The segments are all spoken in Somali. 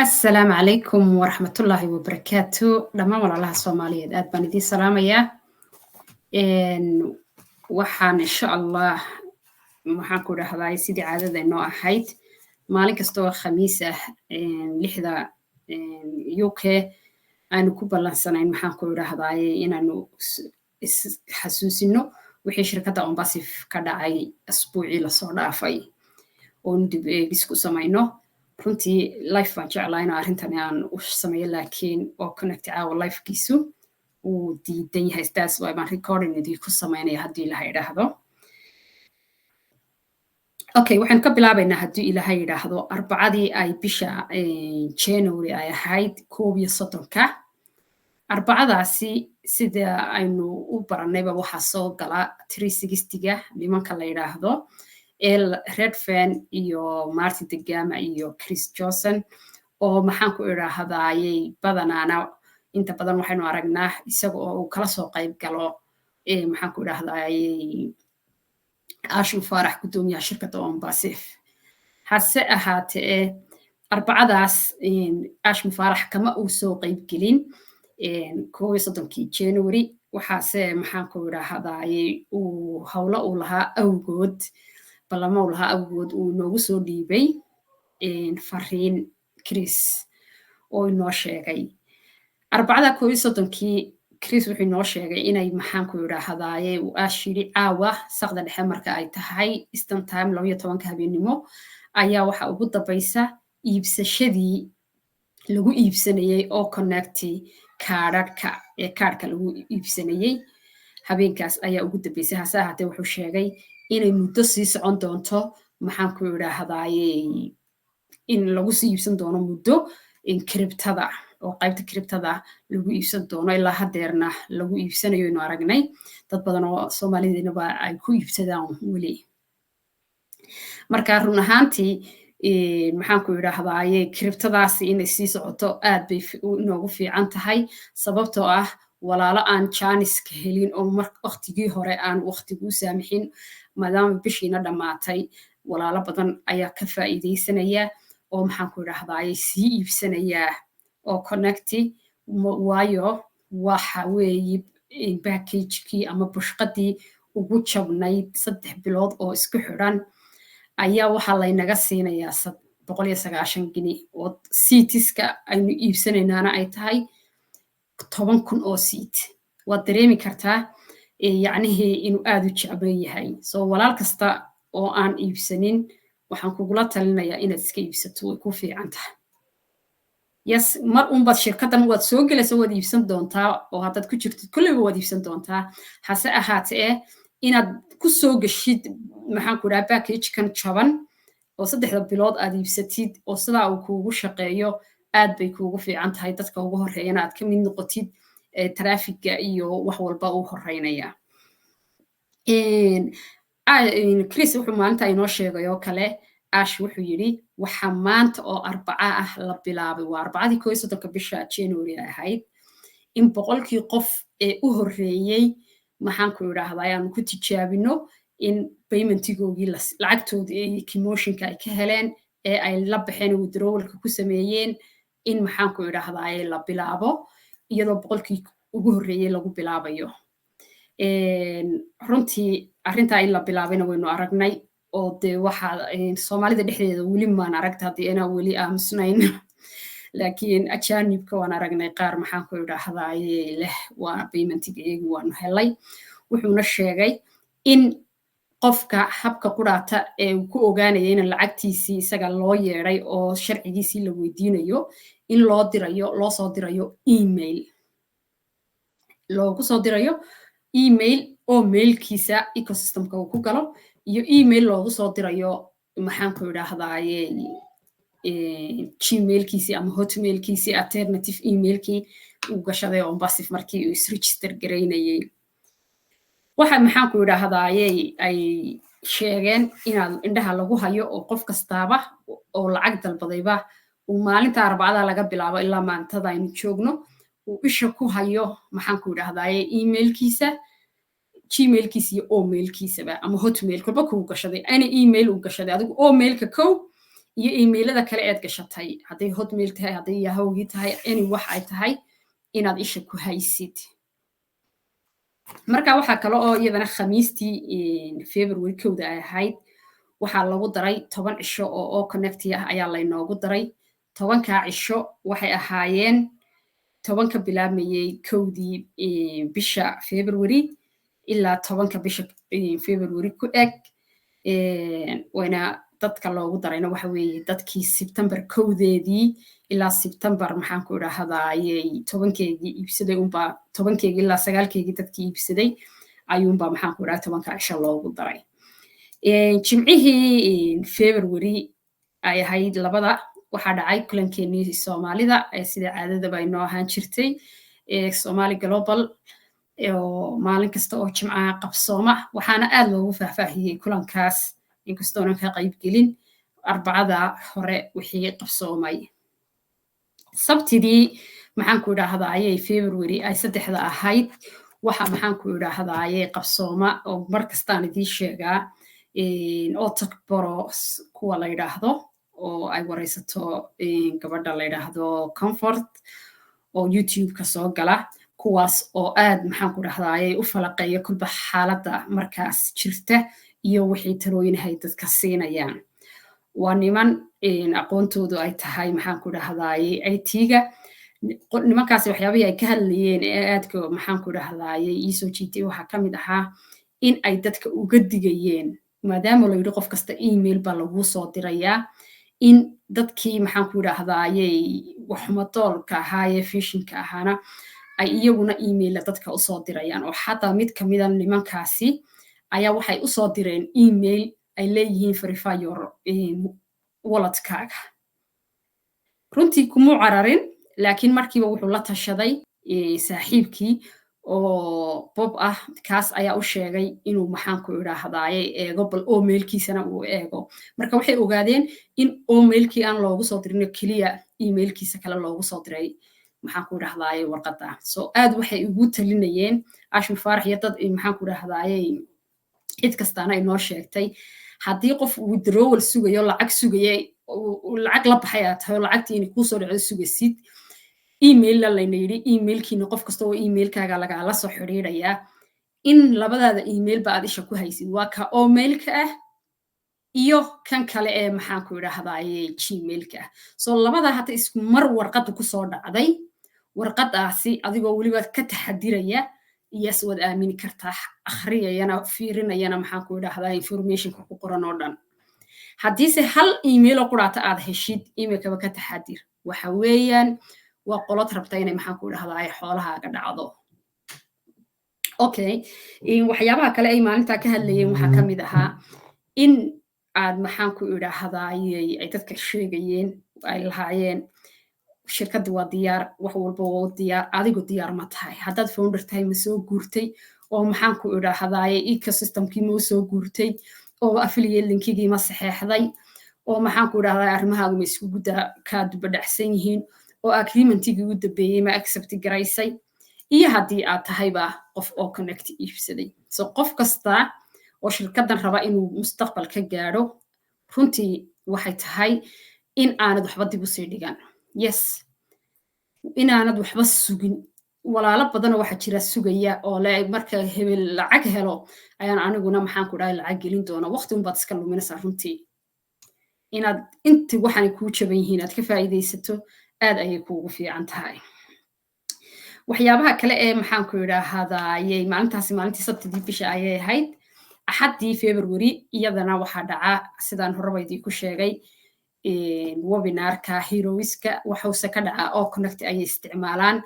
Assalaamu calaykum waraxmatullaahi wabarakaatu. Dhammaan walaalaha Soomaaliyeed aad baan idiin salaamayaa. Waxaan insha Allah, maxaan ku dhahdaa, sidii caadada inoo ahayd, maalin kasta oo Khamiis ah 6da UK aanu ku ballansanayn, maxaan ku idhahdaay, inaanu is xasuusino wixii shirkadda ONPASSIVE ka dhacay asbuucii lasoo dhaafay oonu dib eegis ku samayno. Runtii live baan jeclaa inaan arrintani aan u sameeyo, laakiin O-Connect caawa livekiisu uu diidan yahay. Sidaas waay baan recording idinku samaynaya haddii Ilaha idhaahdo. Okay, waxaynu ka bilaabaynaa, haddii Ilaahay yidhaahdo, Arbacadii ay bisha January ay ahayd 31-ka. Arbacadaasi, sida aynu u barannayba, waxaa soo gala 360-ga nimanka la yidhaahdo El Redfern iyo Martin Dagama iyo Chris Johnson, oo maxaan ku idhaahdayey, badanaana inta badan waxaynu aragnaa isaga oo uu kala soo qayb galo, maxaan ku idhahdayey, Ash Mufareh, guddoomiyaha shirkadda ONPASSIVE. Hase ahaatee, Arbacadaas Ash Mufareh kama uu soo qaybgelin 31-kii January. Waxaase, maxaan ku idhaahdayey, uu howlo uu lahaa awgood, ballamo uu lahaa awgood, uu inoogu soo dhiibay fariin Chris oo inoo sheegay Arbacada 31-kii. Chris wuxuu inoo sheegay inay, maxaan ku idhaahdaaye, uu Ash yidhi caawa saqda dhexe marka ay tahay, Eastern Time, 12-ka habeennimo, ayaa waxa ugu dambaysa iibsashadii lagu iibsanayey O-Connect kaadhadhka ee kaadhka lagu iibsanayey. Habeenkaas ayaa ugu dambeysay. Hase ahaatee, wuxuu sheegay inay muddo sii socon doonto, maxaan ku idhaahdaaye, in lagu sii iibsan doono muddo crypto-da oo qaybta crypto-da lagu iibsan doono. Ilaa hadeerna lagu iibsanayo, inu aragnay dad badan oo Soomaalidiinaba ay ku iibsadaan weli. Marka run ahaantii, maxaan ku idhaahdaaye, crypto-daasi inay sii socoto aad bay inoogu fiican tahay, sababtoo ah walaalo aan chance-ka helin oo waqtigii hore aan waqtigu u saamixin, maadaama bishiina dhammaatay, walaalo badan ayaa ka faa'iidaysanaya oo, maxaan ku idhahdaaye, sii iibsanayaa O-Connect, waayo waxa weeye package-kii ama bushqadii ugu jabnayd 3 bilood oo isku xidhan ayaa waxaa laynaga siinayaa 190 gini, oo seats-ka aynu iibsanaynaana ay tahay 10,000 oo seat. Waad dareemi kartaa yacnihii inuu aad u jecban yahay. So walaal kasta oo aan iibsanin, waxaan kugula talinayaa inaad iska iibsato, way ku fiican tahay. Yes, mar unbaad shirkaddan waad soo gelaysa, waad iibsan doontaa, oo haddaad ku jirtid kolleyba waad iibsan doontaa. Hase ahaatee, inaad ku soo geshid, maxaan ku dhaha, package-kan jaban oo 3-da bilood aad iibsatid oo sidaa uu kuugu shaqeeyo, aad bay kuugu fiican tahay. Dadka ugu horreeyana aad ka mid noqotid, traffic-ga iyo wax walba uu horreynaya. Chris wuxuu maalinta inoo sheegay oo kale, Ash wuxuu yidhi waxaa maanta oo Arbaca ah la bilaabay, waa Arbacadii 31-ka bisha January ahayd, in 100-kii qof ee u horreeyey, maxaan ku idhaahdaa, ayaanu ku tijaabino in payment-igoogii, lacagtoodii commission-ka ay ka heleen ee ay la baxeen, withdrawal-ka ku sameeyeen, in, maxaan ku idhaahdaa, la bilaabo iyadoo 100-kii ugu horreeyey lagu bilaabayo. Runtii arrintaa in la bilaabayna waynu aragnay, oo dee waxaa Soomaalida dhexdeeda weli maan aragta haddii inaan weli aamusnayn, laakiin ajaanibka waan aragnay qaar, maxaan ku idhaahdaaye, leh waa payment-iga iyagi waanu helay. Wuxuuna sheegay in qofka habka quraata ee uu ku ogaanaya in lacagtiisii isaga loo yeeday oo sharcigiisii la weydiinayo in loo dirayo, loo soo dirayo email, loogu soo dirayo email oo mail-kiisa ecosystem-ka uu ku galo, iyo email loogu soo dirayo, maxaan ku idhaahdaaye, Gmail-kiisii ama Hotmail-kiisii, alternative email-kii uu gashaday ONPASSIVE markii uu is-register garaynayay. Waxa, maxaan ku idhaahdaaye, ay sheegeen inaad indhaha lagu hayo oo qof kastaaba oo lacag dalbadayba uu maalinta Arbacada laga bilaabo ilaa maantada aynu joogno uu isha ku hayo, maxaan ku idhahdaaye, email-kiisa, Gmail-kiisa iyo O-mail-kiisaba ama Hotmail kolba kuu gashaday, any email uu gashaday adigu O-mail-ka kow. Iyo emailada kale eed gashatay, hadday Hotmail tahay, hadday Yahoogii tahay, any wax ay tahay, inaad isha ku haysid. Marka waxaa kale oo iyadana Khamiistii February 1da ay ahayd waxaa lagu daray 10 cisho oo O-Connect ah ayaa laynoogu daray. 10-kaa cisho waxay ahaayeen 10-ka bilaabmayey 1dii bisha February ilaa 10-ka bisha February ku eg. Wayna dadka loogu darayna waxa weeye dadkii Sebtembar 1deedii ilaa Sebtembar, maxaan ku idhaahdaayey, 10-keegii iibsaday unbaa, 10-keegii ilaa 9-keegii dadkii iibsaday ayuunbaa, maxaan ku idhaha, 10-ka cisho loogu daray. Jimcihii February ay ahayd 2da waxaa dhacay kulankeenii Soomaalida ee sida caadadaba ay noo ahaan jirtay, Somali Global, oo maalin kasta oo Jimcaha qabsooma. Waxaana aad loogu faahfaahiyey kulankaas, inkastoonan ka qaybgelin, Arbacada hore wixii qabsoomay. Sabtidii, maxaan ku idhaahdaaye, February ay 3da ahayd waxa, maxaan ku idhaahdaaye, qabsooma oo mar kastaan idiin sheegaa O-Tech Bros kuwa la yidhaahdo oo ay wareysato gabadha la yidhaahdo Comfort oo YouTube-ka soo gala, kuwaas oo aad, maxaan ku dhahdaaye, u falaqeeya kulba xaaladda markaas jirta iyo wixii talooyinahay dadka siinayaan. Waa niman aqoontoodu ay tahay, maxaan ku dhahdaaye, IT-ga. Nimankaasi waxyaabihii ay ka hadlayeen ee aadka, maxaan ku dhahdaaye, iisoo jiitay waxaa ka mid ahaa in ay dadka uga digayeen, maadaama la yidhi qof kasta email baa lagu soo dirayaa, in dadkii, maxaan ku idhaahdaaye, waxmadoolka ahaayee phishing-ka ahaana ay iyaguna emaila dadka usoo dirayaan, oo xataa mid kamida nimankaasi ayaa waxay usoo direen email ay leeyihiin "Verify your walletkaaga." Runtii kumuu cararin, laakiin markiiba wuxuu la tashaday saaxiibkii oo Bob ah. Kaas ayaa u sheegay inuu, maxaan ku idhaahdaaye, eego bal omailkiisana uu eego. Marka waxay ogaadeen in omailkii aan loogu soo dirin keliya, emailkiisa kale loogu soo diray, maxaan ku idhahdaaye, warqadda. So aad waxay ugu talinayeen Ashmi Faarax iyo dad, maxaan ku idhahdaaye, cid kastaana inoo sheegtay, haddii qof withdrawal sugayo, lacag sugaya, lacag la baxay aad tahay oo lacagtii inay kuusoo dhacdo sugaysid, emailla layna yidhi emailkiina qof kasta oo emailkaaga lagaala soo xidhiidhayaa, in labadaada email ba aad isha ku haysid, waa ka omailka ah iyo kan kale ee, maxaan ku idhaahdaaye, Gmailka ah. So labadaa hata isku mar warqadda kusoo dhacday, warqadaasi adigoo weliba ka taxadiraya, yes, waad aamini kartaa, akhriyayana, fiirinayana, maxaan ku idhaahdaa, informationka ku qoran oo dhan. Haddiise hal email oo quraata aad heshid, emailkaba ka taxadir. Waxa weeyaan waa qolod rabta inay, maxaan ku idhahdaa, xoolahaaga dhacdo. Okay, waxyaabaha kale ay maalintaa ka hadlayeen waxaa ka mid ahaa in aad, maxaan ku idhaahdaaye, ay dadka sheegayeen, ay lahaayeen shirkaddi waa diyaar, wax walba waa diyaar, adigu diyaar ma tahay? Haddaad founder tahay, ma soo guurtay oo, maxaan ku idhaahdaaye, ecosystemkii ma soo guurtay oo affiliate linkigii ma saxeexday oo, maxaan ku idhahdaa, arrimahaagu ma isku gudda kaa dubadhacsan yihiin oo agreementigii u dambeeyey ma accept garaysay, iyo haddii aad tahayba qof O-Connect iibsaday. So qof kasta oo shirkaddan raba inuu mustaqbal ka gaadho, runtii waxay tahay in aanad waxba dib usii dhigan, yes, inaanad waxba sugin. Walaalo badanoo waxaa jira sugaya oo le marka hebel lacag helo ayaan aniguna, maxaan ku dhahay, lacag gelin doona. Waqti unbaad iska luminaysaa. Runtii inaad inti waxaanay kuu jaban yihiin aad ka faa'iidaysato aad ayay kuugu fiican tahay. Waxyaabaha kale ee, maxaan ku idhaahdayey, maalintaasi maalintii Sabtidii bisha ayay ahayd. Axaddii February iyadana waxaa dhaca, sidaan horeba idiinku sheegay, webinarka heroiska. Waxuuse ka dhacaa O-Connect ayay isticmaalaan.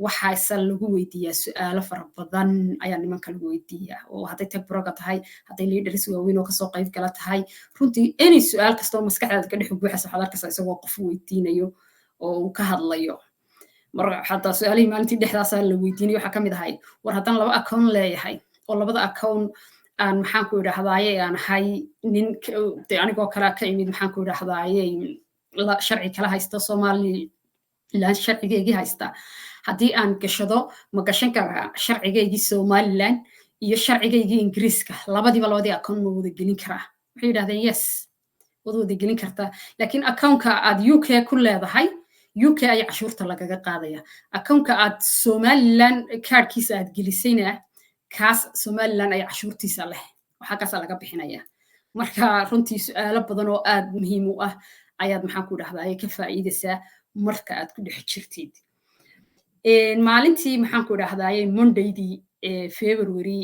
Waxaase lagu weydiiyaa su'aalo fara badan ayaa nimanka lagu weydiiyaa, oo hadday tech broga tahay, hadday leaders waaweyn oo kasoo qayb gala tahay, runtii any su'aal kasta oo maskaxdaada ka dhex buuxaysa waxaad arkaysaa isagoo qof weydiinayo oo uu ka hadlayo. Mar xataa su-aalihii maalintii dhexdaasaa la weydiinay waxaa ka mid ahay, war haddaan laba account leeyahay oo labada account aan, maxaan ku idhahdaaye, aan ahay nin de anigoo kale ka imid, maxaan ku idhahdaaye, sharci kala haysta, Somaliland sharcigeygii haysta, haddii aan gashado, ma gashan karaa sharcigeygii Somaliland iyo sharcigeygii Ingiriiska labadiiba, labadii account ma wada gelin karaa? Waxay yidhahdeen yes. Waad wada gelin kartaa, laakiin accountka aad UK ku leedahay, UK ayaa cashuurta lagaga qaadaya. Accountka aad Somaliland kaadhkiisa aad gelisayna, kaas Somaliland ayaa cashuurtiisa leh, waxaa kaasaa laga bixinaya. Marka runtii su-aalo badan oo aad muhiim u ah ayaad, maxaan ku dhahdaa, ka faa'iidaysaa marka aad ku dhex jirtid. Maalintii, maxaan ku dhahdaye, Mondaydii, February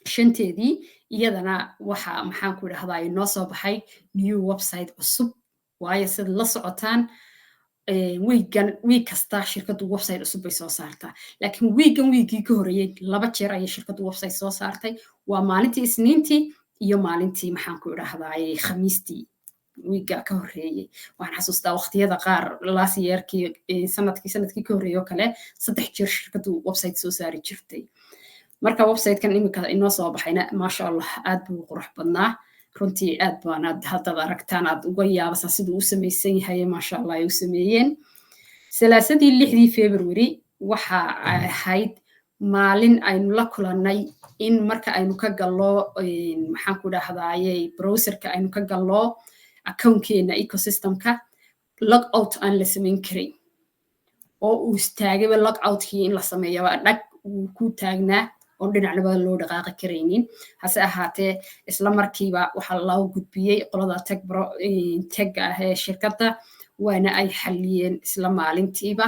5-teedii, iyadana waxa, maxaan ku dhahdaye, noo soo baxay new website cusub. Waayo, sida la socotaan, wiigan, wiig kasta shirkaddu website cusub bay soo saartaa, laakiin wiigan, wiigii ka horreeyey, laba jeer ayay shirkaddu website soo saartay. Waa maalintii Isniintii iyo maalintii, maxaan ku idhahdaye, Khamiistii wiigga ka horreeyey. Waxaan xasuustaa waqtiyada qaar last yearkii, sanadkii ka horreeyey oo kale, saddex jeer shirkaddu website soo saari jirtay. Marka websitekan iminka inoo soo baxayna, maasha Allah, aad buu qurux badnaa runtii. Aad baan aad haddaad aragtaan aad uga yaabasaa siduu u samaysan yahay. Maasha Allah, ay u sameeyeen. Salaasadii, 6-dii February, waxa ahayd maalin aynu la kulannay in marka aynu ka gallo, maxaan ku dhahdaye, browserka aynu ka gallo accountkeena ecosystemka, log out aan la samayn karin oo uu istaagayba log outkii in la sameeyaba, dhag uu ku taagnaa oon dhinacnaba loo dhaqaaqi karaynin. Hase ahaatee, isla markiiba waxaa loo gudbiyey qolada techga ah ee shirkadda, waana ay xalliyeen isla maalintiiba.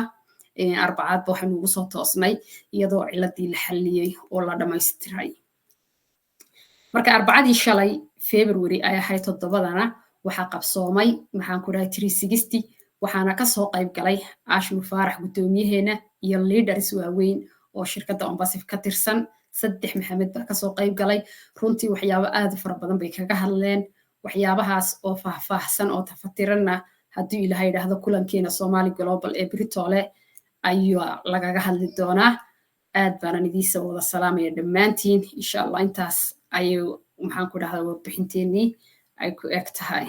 Arbacaadba waxaynu ugu soo toosnay iyadoo ciladii la xalliyey oo la dhammaystiray. Marka Arbacadii shalay, February ay ahayd 7-dana, waxaa qabsoomay, maxaan ku dhahay, 360. Waxaana kasoo qayb galay Ashmu Faarax, guddoomiyaheena, iyo leaders waaweyn oo shirkadda ONPASSIVE ka tirsan. Saddex Maxamed baa kasoo qayb galay. Runtii waxyaabo aad u fara badan bay kaga hadleen. Waxyaabahaas oo faahfaahsan oo tafatiranna, hadduu Ilaahay idhaahdo, kulankeena Somali Global ee Britole ayaa lagaga hadli doonaa. Aad baanan idiinsa wada salaamaya dhammaantiin. Insha Allah, intaas ayuu, maxaan ku dhahdaa, warbixinteenii ay ku eg tahay.